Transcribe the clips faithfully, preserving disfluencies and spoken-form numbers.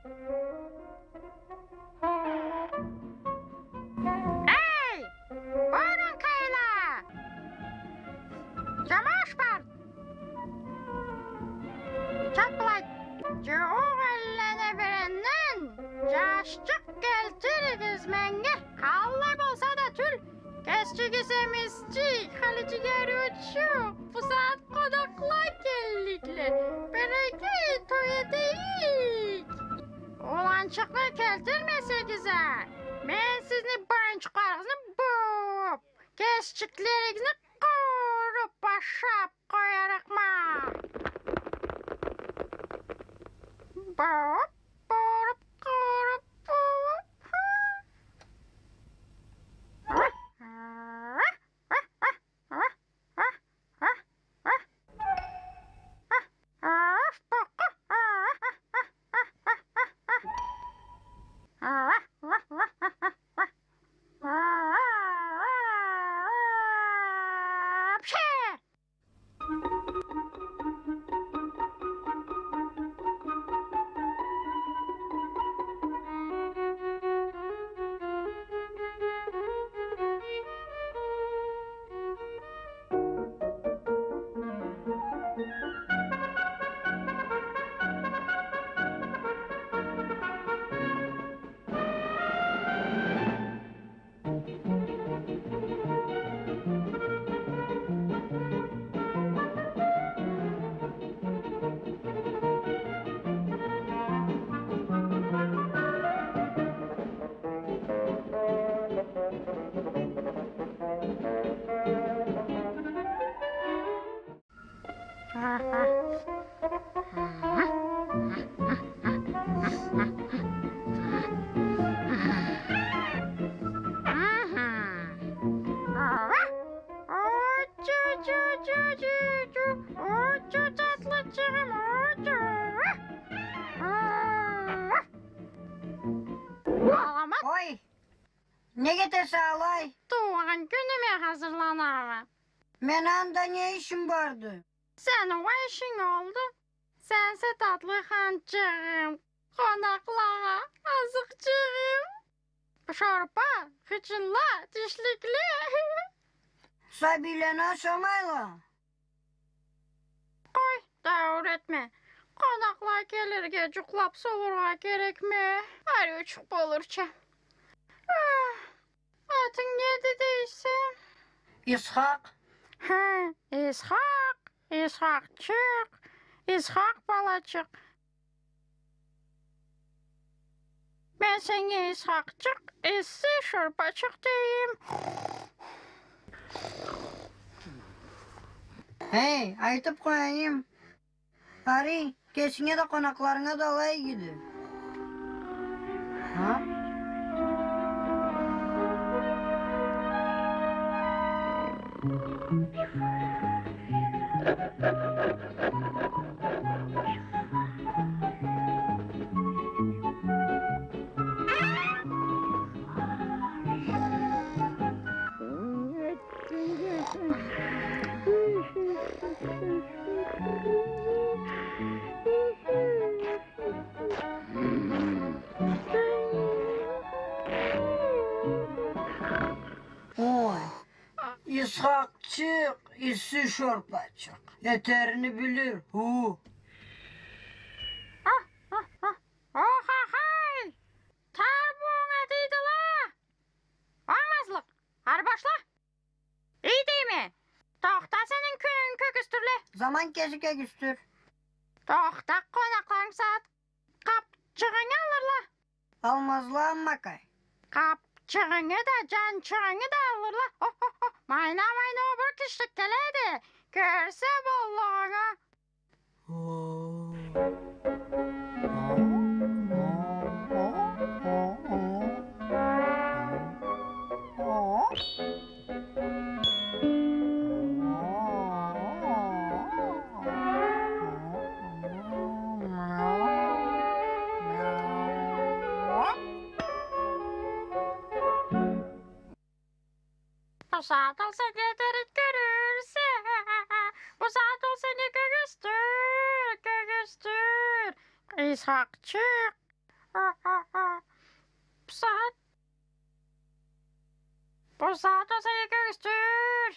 Эй, бурун къайла! Джумуш бар! Чап былай! Джууукъ эллени биринден джашчыкъ келтиригиз меннге. Къаллай болса да тюл, кесчик эсе мисчик, хали джигери учукъ. Бусагъат къонакъла келликле. Бирге той этейик. Уланчыкъны келтирмесегиз а, мен сизни боюнчукъларыгъызны бууп, кесчиклеригизни къууруп, ашап къоярыкъма. Бууп, бууруп, къууруп, бууп. Саламат. Ой, неге этесе алай? Туугъан кюнюме хазырланама. Мени анда не ишим барды? Сени уа ишинг олду. Сенсе татлы ханчыгъым, къонакълагъа азыкъчыгъым. Шорпа, хычынла, тишликле. Сабийлени ашамайла. Къой, дауур этме. Къонакъла келирге, джукълап солургъа керекме. Ариучукъ болурча. Ах, атынг неди дейсе? Исхакъ. Хы, Исхакъ, Исхакъчыкъ, Исхакъ балачыкъ. Мен сеннге Исхакъчыкъ, исси шорпачыкъ дейим. Эй, айтып къояйым. Ари, кесинге да, къонакъларынга да алай игиди. Ха? Ой, Исхакъчыкъ, исси шорпачыкъ. Этерини билир, ху. Охахай! Тар буунга тийдила! Ангмазлыкъ! Ары бошла! Ий дейме! Тохта, сенинг кюнюнг кёргюзтюрле. Заман кеси кёргюзтюр. Тохта, къонакъларынг бусагъат къапчыгъынгы алырла. Алмазла, аммакъай. Къапчыгъынгы да, джанчыгъынгы да алырла. Хо-хо-хо, майна, майна, бир кишлик келеди. Кёрсе боллугъунгу. Бусагъат ол сеннге этерин кёрюрсе. Бусагъат ол сеннге кёргюзтюр, кёргюзтюр. Исхакъчыкъ, Бусагъат, бусагъат ол сени кёгюзтюр.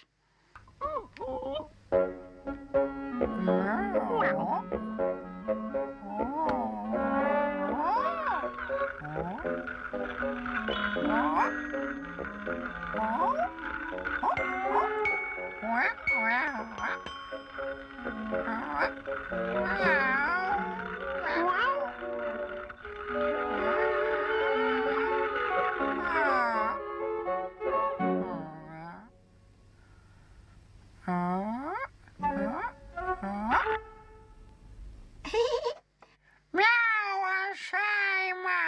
Мяу, ашайма.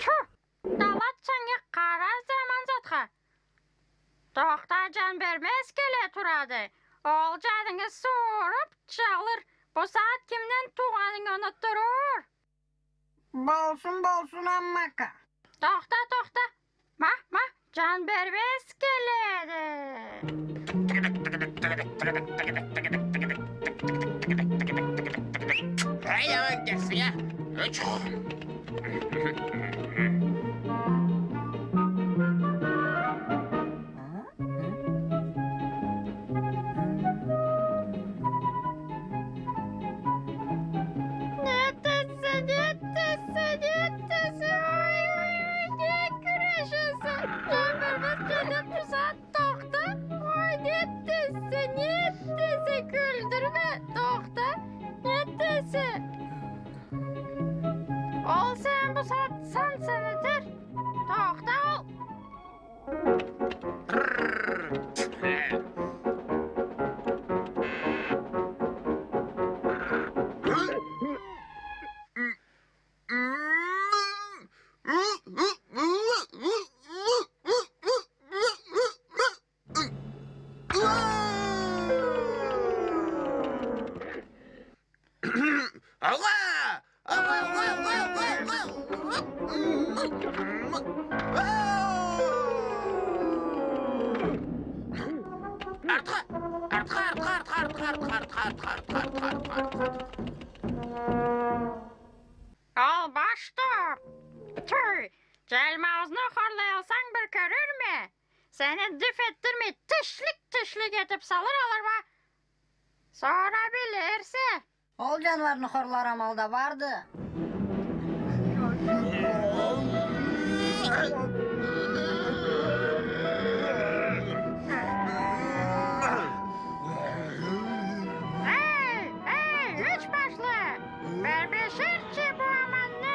Тьфу! Талат сеннге, къара заман затха. Тохта, джан бермез келе турады. Ол джанынгы сууруп чыгъылыр. Бусагъат кимден туугъанынгы унутдурур. Болсун, болсун, аммакъа. Тохта, тохта. Ма, ма, джан бермез келеди. Эй, аман кесинге. Уч. Нетесе, нетесе, нетесе, ой, ой, ой, не кюрешесе? Джан бермез келе турса, тохта. Ой, нетесе, нетесе, кюлдюрме, тохта. Нетесе? Ол сен бусагъат сан санатыр. Тохта ол. Аллах! Аллах, Аллах, Аллах, Аллах! Артха! Артха, артха, артха! Албашты! Тюй! Джалмауузну хорлай алсанг, бир кёрюрме! Сени диф этдирмей, тишлик-тишлик этип салыр алырма. Сора билирсе. Ол джаныуарны хорлар амал да барды. Эй, эй, юч башлы! Бир биширчи бу аманны!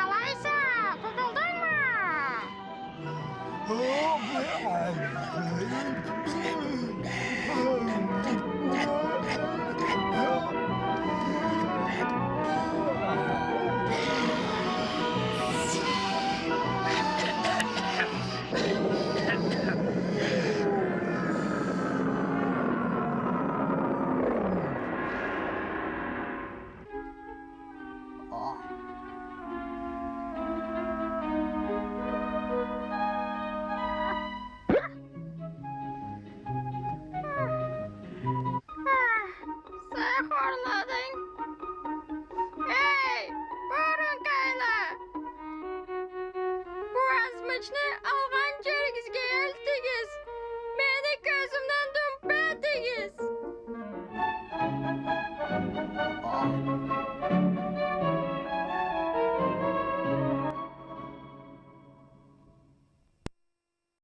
Алайса, тутулдунгму? Сен хорладынг. Эй, бурункайла! Бу азмычны алгъан